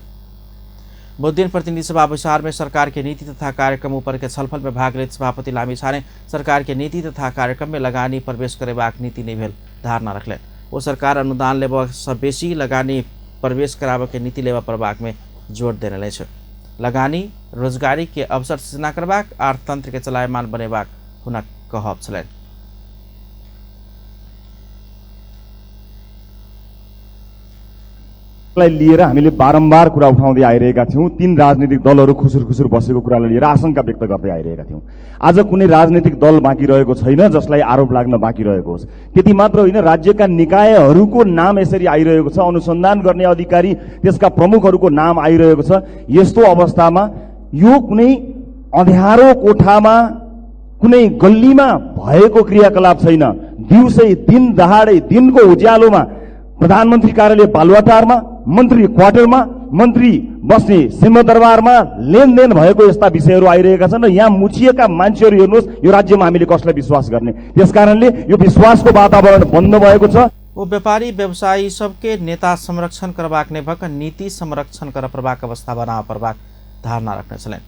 बुधदिन प्रतिनिधि सभा बैसार में सरकार के नीति तथा कार्यक्रम ऊपर के छलफल में भाग लैत सभापति लामिछाने सरकार के नीति तथा कार्यक्रम में लगानी प्रवेश करेबाक नीति नहीं भेल धारणा रखलनि। ओ सरकार अनुदान लेबऽ सँ बेसी लगानी प्रवेश कराबऽ के नीति लेबऽ पड़बाक में जोर देने अछि। लगानी रोजगारी के अवसर सृजना करबाक, अर्थतंत्र के चलायमान बनेबाक हुनक कहब छलनि। लाई लिएर हामीले बारम्बार कुरा उठाउँदै आइरहेका थियौं। तीन राजनीतिक दलहरू खुसुर खुसुर बसेको कुरालाई लिएर आशंका व्यक्त गर्दै आइरहेका थियौं। आज कुनै राजनीतिक दल बाँकी रहेको छैन जसलाई आरोप लाग्न बाँकी रहेको होस्। त्यति मात्र होइन, राज्यका निकायहरूको नाम यसरी आइरहेको छ, अनुसन्धान गर्ने अधिकारी त्यसका प्रमुखहरूको नाम आइरहेको छ। यस्तो अवस्थामा यो कुनै अँध्यारो कोठामा कुनै गल्लीमा भएको क्रियाकलाप छैन। दिउँसै दिन दहाडै दिनको उज्यालोमा प्रधानमन्त्री कार्यालय बालुवाटारमा, मन्त्री क्वार्टरमा, मन्त्री बस्ने सिंहदरबारमा लेनदेन भएको यस्ता विषयहरू आइरहेका छन् र यहाँ मुछिएका मान्छेहरू हेर्नुहोस्, यो राज्यमा हामीले कसलाई विश्वास गर्ने? त्यसकारणले यो विश्वासको वातावरण बन्द भएको छ। ओ व्यापारी व्यवसायी सबके नेता संरक्षण करबाक नहि भऽ नीति संरक्षण कर पड़बाक अवस्था बनाबऽ पड़बाक धारणा रखने छलनि।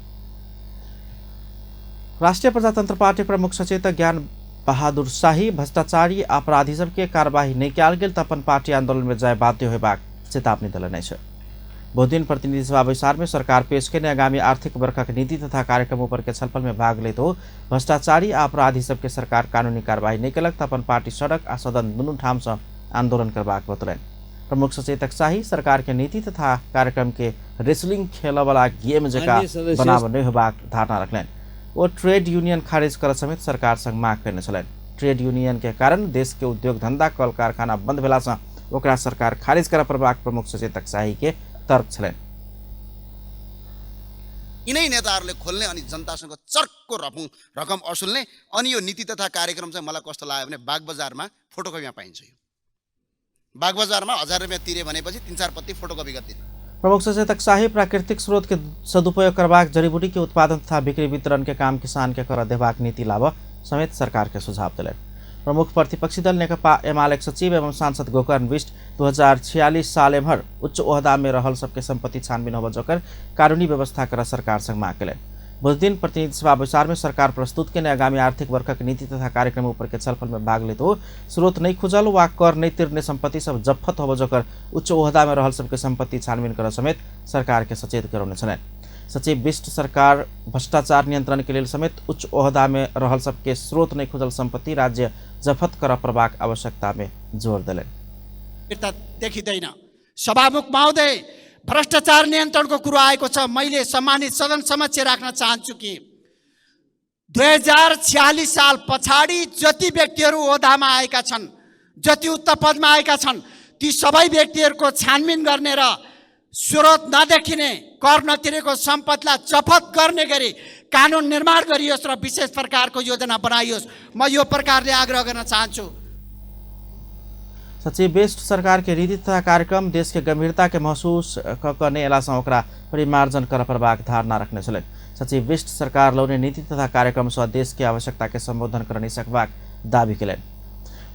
राष्ट्रिय प्रजातंत्र पार्टी प्रमुख सचेतक ज्ञान बहादुर शाही भ्रष्टाचारी अपराधी सबके कार्यवाही नहि कयल गेल तऽ अपन पार्टी आंदोलन में जाय बाध्य होयबाक चेतावनी देलनि अछि। बहुदिन प्रतिनिधि सभा बैसार में सरकार पेश केने आगामी आर्थिक वर्षक नीति तथा कार्यक्रम ऊपर के छलफल में भाग लैत हो भ्रष्टाचारी आ अपराधी सबके सरकार कानूनी कार्यवाही नहि केलक तऽ अपन पार्टी सड़क आ सदन दुनू ठाम सँ आंदोलन करबाक बतौलनि। प्रमुख सचेतक शाही सरकार के नीति तथा कार्यक्रम के रेसलिंग खेलऽवला गेम जकाँ बनाव नहि होयबाक धारणा रखलनि। ओ ट्रेड यूनियन खारिज कर समेत सरकार संग माग कयने छलनि। ट्रेड यूनियन के कारण देश के उद्योग धंधा कल कारखाना बंद भेला सँ ओकरा सरकार खारिज करऽ पड़बाक प्रमुख सचेतक शाही के तर्क छलनि। यिनै नेताहरूले खोल्ने अनि जनतासँग चर्को रकम असुल्ने अनि यो नीति तथा कार्यक्रम चाहिँ मलाई कस्तो लाग्यो भने बागबजारमा फोटोकपीमा पाइन्छ। यो बागबजारमा 1000 रुपियाँ तिरे भनेपछि 3-4 पत्ती फोटोकपी गरिदिने। प्रमुख सचेतक शाही प्राकृतिक स्रोत के सदुपयोग करबाक, जड़ीबूटी के उत्पादन तथा बिक्री वितरण के काम किसान के कर देबाक नीति लाबऽ समेत सरकार के सुझाव देलनि। प्रमुख प्रतिपक्षी दल नेकपा एमाले सचिव एवं सांसद गोकर्ण विष्ट 2046 साल एम्हर उच्च ओहदा में रहल सबके संपत्ति छानबीन होबऽ जोकर कानूनी व्यवस्था कर सरकार संग माग केलनि। बुधदिन प्रतिनिधि सभा बैसार में सरकार प्रस्तुत केने आगामी आर्थिक वर्षक नीति तथा कार्यक्रम ऊपर के छलफल में भाग लैत हो स्रोत नहीं खुजल वा कर नहीं तिर्ने संपत्ति सब जफ्फत होबऽ जोकर उच्च ओहदा में रहल सबके संपत्ति छानबीन कर समेत सरकार के सचेत करौने छलनि। सचिव विष्ट सरकार भ्रष्टाचार नियंत्रण के लेल समेत उच्च ओहदा में रहल सबके स्रोत नहीं खुजल संपत्ति राज्य जफत कर पड़बाक आवश्यकता में जोर देलनि। देखिँदैन। सभामुख महोदय, भ्रष्टाचार नियन्त्रणको कुरो आएको छ। मैले सम्मानित सदन समक्ष राख्न चाहन्छु कि 2046 साल पछाडि जति व्यक्तिहरू ओहदामा आएका छन्, जति उच्च पदमा आएका छन्, ती सबै व्यक्तिहरूको छानबिन गर्ने र स्रोत नदेखिने कर नतिरेको सम्पत्तिलाई जफत गर्ने गरी कानुन निर्माण गरियोस् र विशेष प्रकारको योजना बनाइयोस्। म यो प्रकारले आग्रह गर्न चाहन्छु। सचिव विष्ट सरकार के नीति तथा कार्यक्रम देश के गंभीरता के महसूस करने एला सँ ओकरा परिमार्जन कर पड़बाक धारणा रखने छलनि। सचिव विष्ट सरकार लौने नीति तथा कार्यक्रम सँ देश के आवश्यकता के संबोधन कर नहि सकबाक दावी केलनि।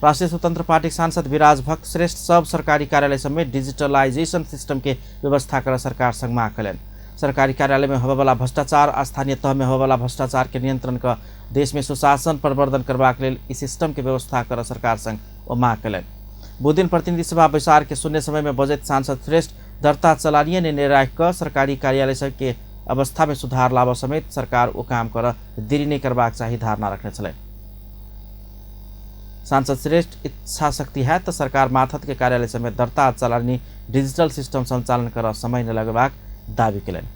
राष्ट्रिय स्वतंत्र पार्टी सांसद विराज भक्त श्रेष्ठ सब सरकारी कार्यालय समेत डिजिटलाइजेशन सिस्टम के व्यवस्था कर सरकार संग माग केलनि। सरकारी कार्यालय में होबयवला भ्रष्टाचार आ स्थानीय तह में होबयवला भ्रष्टाचार के नियंत्रण क देश में सुशासन प्रवर्धन करबाक लेल ई सिस्टम के व्यवस्था कर सरकार संग ओ माग केलनि। बुधदिन प्रतिनिधि सभा बैसार के शून्य समय में बजैत सांसद श्रेष्ठ दर्ता चलानीय निर्णय राखि कऽ सरकारी कार्यालय सबके अवस्था में सुधार लाबऽ समेत सरकार ओ काम कर देरी नहि करबाक चाही धारणा रखने छलनि। सांसद श्रेष्ठ इच्छा शक्ति है तऽ सरकार माथत के कार्यालय समेत दर्ता चलानी डिजिटल सिस्टम संचालन कर समय न लगबाक दावी केलनि।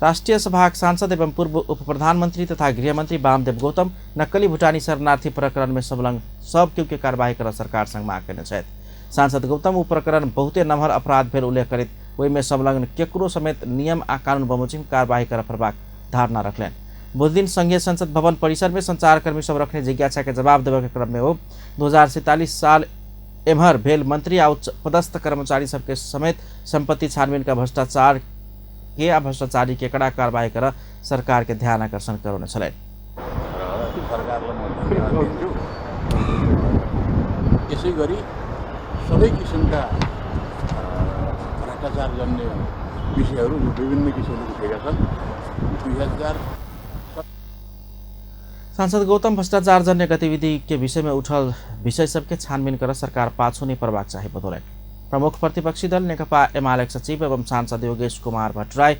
राष्ट्रिय सभाक सांसद एवं पूर्व उप प्रधानमंत्री तथा गृहमंत्री वामदेव गौतम नक्कली भूटानी शरणार्थी प्रकरण में संलग्न सब केओ के कार्यवाही कर सरकार संग माग केने छथि। सांसद गौतम ओ प्रकरण बहुते नमहर अपराध भेल उल्लेख करैत ओहिमे संलग्न केकरो समेत नियम आ कानून बमोजिम कार्यवाही कर पड़बाक धारणा रखलनि। बुधदिन संघीय संसद भवन परिसर में संचारकर्मी सब रखने जिज्ञासा के जवाब देबय के क्रम में ओ 2047 साल एम्हर भेल मंत्री आ उच्च पदस्थ कर्मचारी सबके समेत संपत्ति छानबीन का भ्रष्टाचार के आ भ्रष्टाचारी के कड़ा कार्रवाई कर सरकार के ध्यान आकर्षण करौने छलनि। यसै गरी सबै किसिमका भ्रष्टाचार जन्य विषयहरू जो विभिन्न किसिमले उठेका छन् 2000। सांसद गौतम भ्रष्टाचार जन्य गतिविधि के विषय में उठल विषय सबके छानबीन कर सरकार पाछू नहीं पड़बाक चाही बतौलनि। प्रमुख प्रतिपक्षी दल नेकपा एमाले सचिव एवं सांसद योगेश कुमार भट्टराई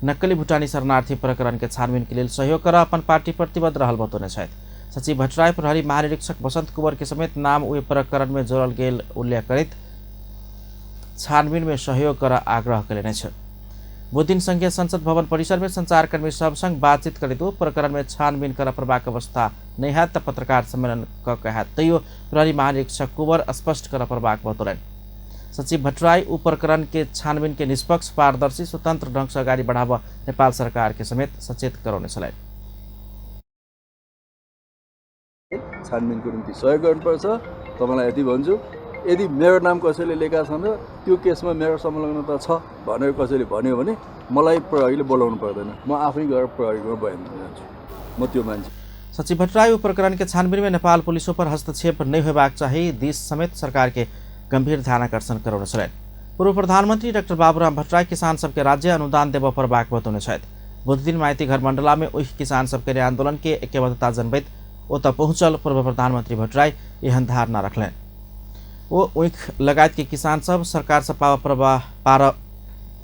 नक्कली भूटानी शरणार्थी प्रकरण के छानबीन के लेल सहयोग कर अपन पार्टी प्रतिबद्ध रहल बतौने छथि। सचिव भट्टराई प्रहरी महानिरीक्षक बसंत कुंवर के समेत नाम ओहि प्रकरण में जोड़ल गेल उल्लेख करैत छानबीन में सहयोग कर आग्रह कयने छथि। बुधदिन संघीय संसद भवन परिसर में संचारकर्मी सब संग बातचीत करैत ओ प्रकरण में छानबीन कर पड़बाक अवस्था नहीं हैत त पत्रकार सम्मेलन क के हैत, तैयो प्रहरी महानिरीक्षक कुंवर स्पष्ट कर पड़बाक बतौलनि। सचिव भट्टराई उ प्रकरण के छानबीन के निष्पक्ष, पारदर्शी, स्वतंत्र ढंग से अगाडि बढ़ाव नेपाल सरकार के समेत सचेत गराउने छलनि। छानबिनको निम्ति सहयोग गर्नुपर्छ। तपाईँलाई यति भन्छु, यदि मेरो नाम कसैले लेखेका छन् र त्यो केसमा मेरो संलग्नता छ भनेर कसैले भन्यो भने मलाई प्रहरीले बोलाउनु पर्दैन, म आफै गएर प्रहरीमा बयान दिन जान्छु, म त्यो मान्छे। सचिव भट्टराई उ प्रकरण के छानबीन में नेपाल पुलिसो पर हस्तक्षेप नहीं होबाक चाही दिस समेत सरकार के गंभीर ध्यानाकर्षण गराउने छलनि। पूर्व प्रधानमन्त्री डाक्टर बाबुराम भट्टराई किसान सबके राज्य अनुदान देबऽ पड़बाक बतौने छथि। बुधदिन माइती घर मण्डला में ओहि किसान सबके आंदोलन के ऐक्यबद्धता जनबैत ओतऽ पहुँचल पूर्व प्रधानमन्त्री भट्टराई एहन धारणा रखलनि। ओ ऊख लगायत के किसान सब सरकार से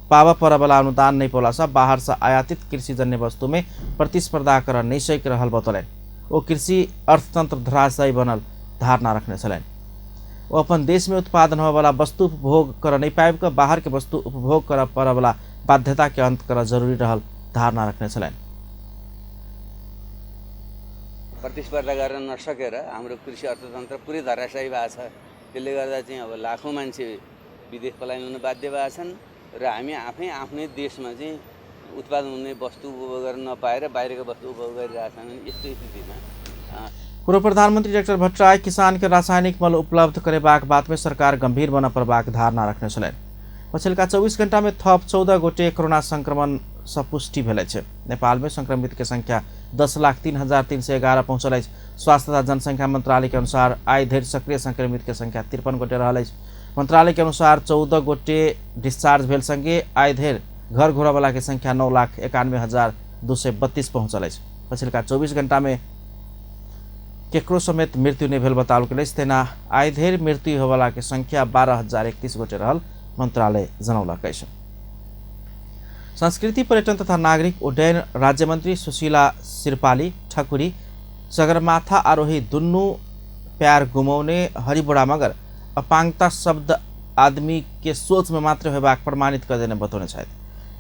पावा परवाला अनुदान नहीं पौला से बाहर से आयातित कृषिजन्य वस्तु में प्रतिस्पर्धा कर नहीं सक रहल बतौलनि। ओ कृषि अर्थतंत्र धराशायी बनल धारणा रखने छलनि। ओ अपन देश में उत्पादन होबयवला वस्तु उपभोग कर नहीं पाबि कऽ बाहर के वस्तु उपभोग कर पड़यवला बाध्यता के अंत कर जरूरी रहल धारणा रखने छलनि। प्रतिस्पर्धा गर्न नसकेर हाम्रो कृषि अर्थतन्त्र पुरै धराशायी भएको छ। त्यसले गर्दा चाहिँ अब लाखौँ मान्छे विदेश पलायन हुन बाध्य भएका छन् र हामी आफै आफ्नै देशमा चाहिँ उत्पादन हुने वस्तु उपभोग गर्न नपाएर बाहिरको वस्तु उपभोग गरिरहेका छन्। यस्तो स्थितिमा पूर्व प्रधानमन्त्री डाक्टर भट्टराई किसान के रासायनिक मल उपलब्ध करेबाक बात में सरकार गंभीर बन पड़बाक धारणा रखने छलनि। पछिल्का 24 घंटा में थप 14 गोटे कोरोना संक्रमण से पुष्टि भेल अछि। नेपाल में संक्रमित के संख्या 10,03,311 पहुँचल अछि। स्वास्थ्य तथा जनसंख्या मंत्रालय के अनुसार आइ धरि सक्रिय संक्रमित के संख्या 53 गोटे रहल अछि। मंत्रालय के अनुसार 14 गोटे डिस्चार्ज भेल संगे आइ धरि घर घुरऽवला के संख्या 9,91,232 पहुँचल अछि। पछिल्का 24 घंटा में केकरो समेत मृत्यु नहीं भेल बताओल गेल अछि। तेना आइ धरि मृत्यु होबला के संख्या 12,031 गोटे रहल मंत्रालय जनौलक अछि। संस्कृति, पर्यटन तथा नागरिक उड्डयन राज्य मंत्री सुशीला सिरपाली ठकुरी सगरमाथा आरोही दुनू प्यार गुमौने हरिबुढ़ा मगर अपांगता शब्द आदमी के सोच में मात्र होबाक प्रमाणित कर देने बतौने छथि।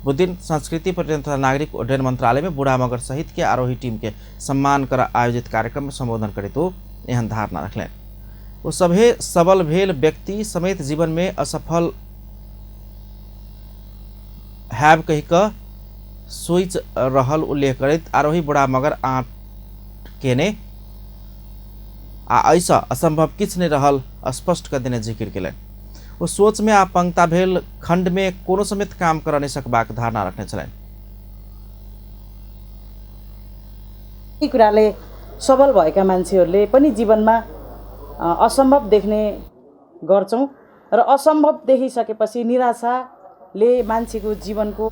बुधदिन संस्कृति, पर्यटन तथा नागरिक उड्डयन मंत्रालय में बूढ़ा मगर सहित के आरोही टीम के सम्मान कर आयोजित कार्यक्रम में संबोधन करैत ओ एहन धारणा रखलनि। ओ सभे सबल भेल व्यक्ति समेत जीवन में असफल हैब कहि कऽ सोचि रहल उल्लेख करैत आरोही बूढ़ा मगर आँट केने आ एहिसँ असंभव किछु नहि रहल स्पष्ट कऽ देने जिक्र केलनि। ओ सोच में अपंगता भेल खंड में कोनो समेत काम कर नहीं सकबाक धारणा रखने छलनि। यी कुराले सबल भएका मान्छेहरूले पनि जीवनमा असम्भव देख्ने गर्छौँ र असम्भव देखिसकेपछि निराशाले मान्छेको जीवनको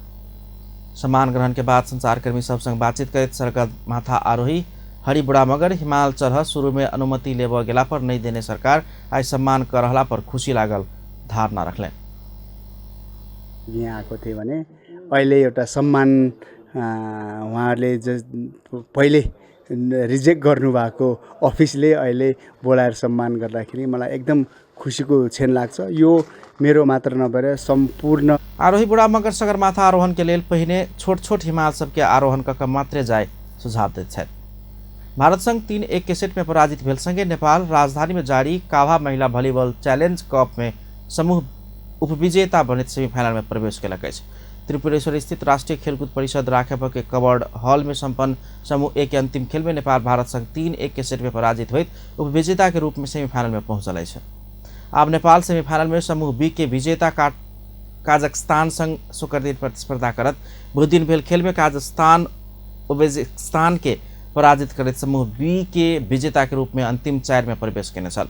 सम्मान ग्रहण के बाद संचारकर्मी सब संग बातचीत करैत सगरमाथा आरोही हरि बुढ़ा मगर हिमाल चढ़ शुरू में अनुमति लेबऽ गेला पर नहीं देने सरकार आइ सम्मान कर रहला पर खुशी लागल धारणा रखलनि। यहाँ आएको थिएँ भने अहिले एउटा सम्मान उहाँहरूले पहिले रिजेक्ट गर्नुभएको अफिसले अहिले बोलाएर सम्मान गर्दाखेरि मलाई एकदम खुसीको क्षण लाग्छ। यो मेरो मात्र नभएर सम्पूर्ण आरोही बुढ़ा मगर सगरमाथा आरोहण के लेल पहिने छोट छोट हिमाल सबके आरोहण कऽ मात्रे जाय सुझाव दैत छथि। भारत संग 3-1 के सेट में पराजित भेल संगे नेपाल राजधानी में जारी काभा महिला वॉलीबॉल चैलेंज कप में समूह उपविजेता बनित सेमीफाइनल में प्रवेश केलक अछि। त्रिपुरेश्वर स्थित राष्ट्रीय खेलकूद परिषद राखेप के कवर्ड हॉल में संपन्न समूह ए के अंतिम खेल में नेपाल भारत संग 3-1 के सेट में पराजित होइत उपविजेता के रूप में सेमीफाइनल में पहुंचल अछि। आब नेपाल सेमीफाइनल में समूह बी के विजेता काजाख्स्तान संग शुक्रदिन प्रतिस्पर्धा करत। बुधदिन भेल खेल में काजाख्स्तान उज्बेकिस्तान के पराजित करैत समूह बी के विजेता के रूप में अंतिम 4 में प्रवेश केने छल।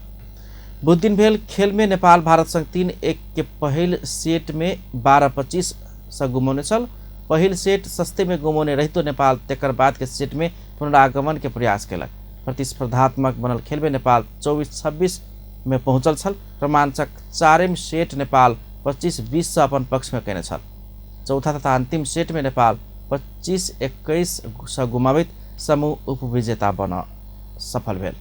बुधदिन भेल खेल में नेपाल भारत संग 3-1 के पहिल सेट में 12-25 से गुमौने छल। पहिल सेट सस्ते में गुमौने रहितो नेपाल तेकर बाद के सेट में पुनरागमन के प्रयास केलक। प्रतिस्पर्धात्मक बनल खेल में नेपाल 24-26 में पहुंचल छल। रोमांचक चारिम सेट नेपाल 25-20 से अपन पक्ष में केने छल। चौथा तथा अंतिम सेट में नेपाल 25-21 से गुमावित समूह उपविजेता बन सफल भेल।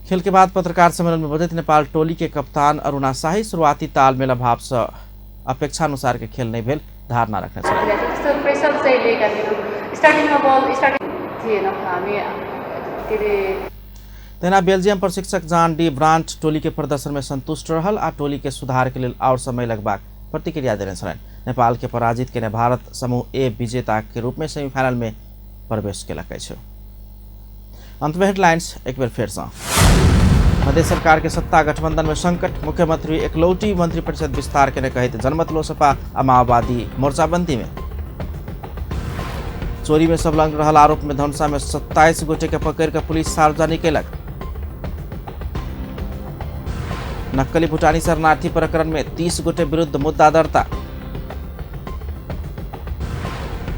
खेल के बाद पत्रकार सम्मेलन में बजैत नेपाल टोली के कप्तान अरुणा शाही शुरुआती तालमेल अभाव से अपेक्षा अनुसार के खेल नहीं भेल धारणा रखने छल। प्रेसर चाहिँ लिएका थियौँ, स्टार्टिङमा बल स्टार्टिङ थिएन हामी के अरे। तहिना बेल्जियम प्रशिक्षक जान डी ब्रांट टोली के प्रदर्शन में संतुष्ट रहल आ टोली के सुधार के लेल और समय लगबाक प्रतिक्रिया देने छलनि। नेपाल के पराजित केने भारत समूह ए विजेता के रूप में सेमीफाइनल में प्रवेश केलक अछि। अंत में हेडलाइंस एक बेर फेर सँ। मध्य सरकार के सत्ता गठबंधन में संकट, मुख्यमंत्री एकलौटी मंत्रिपरिषद विस्तार केने कहैत जनमत लोसपा आ माओवादी मोर्चाबंदी में। चोरी में संलग्न रहल आरोप में धनुषा में 27 गोटे के पकड़ के पुलिस सार्वजनिक केलक। नक्कली भूटानी शरणार्थी प्रकरण में 30 गोटे विरुद्ध मुद्दा दर्ता।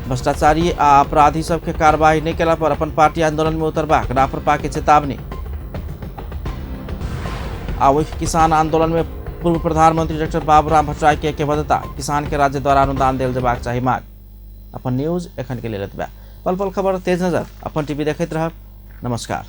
भ्रष्टाचारी आ अपराधी सबके कार्रवाई नहीं केला पर अपन पार्टी आंदोलन में उतरबाक राप्रपा के चेतावनी। आ वही किसान आंदोलन में पूर्व प्रधानमंत्री डॉक्टर बाबूराम भट्टराई के एकबद्धता, किसान के राज्य द्वारा अनुदान देल जेबाक चाही मांग। अपन न्यूज एखन के लेल एतबे। पल पल खबर तेज नजर अपन टीवी देखैत रहब। नमस्कार।